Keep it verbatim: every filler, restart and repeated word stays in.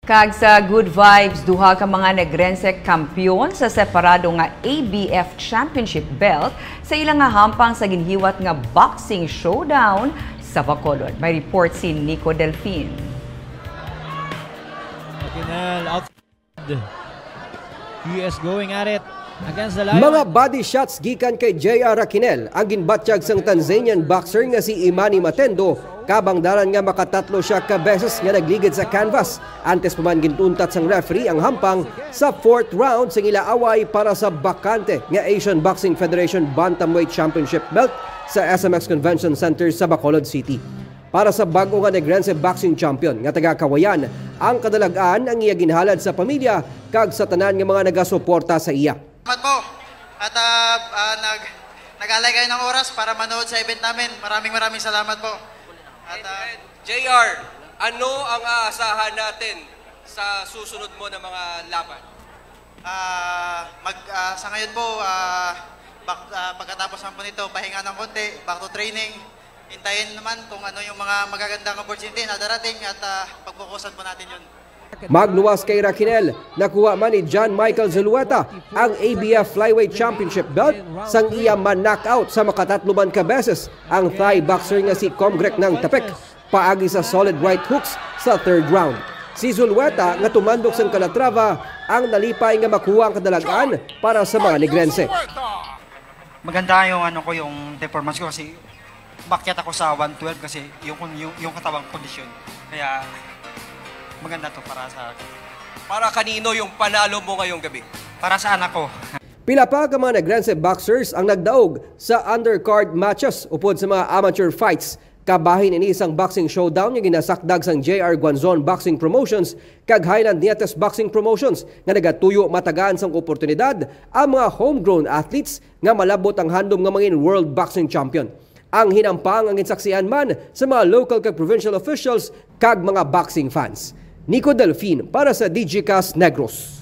Kag sa Good Vibes, duha ka mga Negrense kampiyon sa separado nga A B F Championship belt sa ila nga hampang sa ginhiwat nga boxing showdown sa Bacolod. May report si Nico Delfin. Raquinel outside. He is going at it against the line. Mga body shots gikan kay J R Raquinel ang ginbatyag sang Tanzanian boxer nga si Imani Matendo, kabang dalan nga makatatlo siya ka beses nga nagligid sa canvas antes pa man gintuntat sang referee ang hampang sa fourth round sing ila away para sa bakante nga Asian Boxing Federation Bantamweight Championship belt sa S M X Convention Center sa Bacolod City. Para sa bag-o nga Negrense boxing champion nga taga Cauayan, ang kadalag-an ang iya ginhalad sa pamilya kag sa tanan nga mga nagasuporta sa iya. Salamat po. At ah, ah, nag nag-alay kayo ng oras para manood sa event namin. Maraming maraming salamat po. At ah, J R, ano ang aasahan natin sa susunod mo na mga laban? ah, mag ah, sa ngayon po, ah, back- ah, pagkatapos lang po nito, pahinga ng konti, back to training. Hintayin naman kung ano yung mga magagandang opportunity na darating at ah, pagfokusan po natin yun. Magluwas kay Raquinel, nakuha man ni John Michael Zulueta ang A B F Flyweight Championship belt sang iya ma-knockout sa makatatlo man ka beses ang Thai boxer nga si Comgrek Nang Tapek paagi sa solid right hooks sa third round. Si Zulueta nga tumandok sang Calatrava ang nalipay nga makuha ang kadalag-an para sa mga Negrense. Maganda yung ano ko, yung performance ko kasi umakyat ako sa one twelve kasi yung yung, yung katawang kondisyon. Kaya maganda to para sa akin. Para kanino yung panalo mo ngayong gabi? Para sa anak ko. Pila pa ka mga Negrense boxers ang nagdaog sa undercard matches upod sa mga amateur fights. Kabahin ini sang boxing showdown nga ginasakdag sang J R Guanzon Boxing Promotions kag Highland Nietes Boxing Promotions nga nagatuyo matagaan sang oportunidad ang mga homegrown athletes nga malabot ang handom nga mangin world boxing champion. Ang hinampang ang ginsaksian man sa mga local kag provincial officials kag mga boxing fans. Nico Delfin para sa Digicast Negros.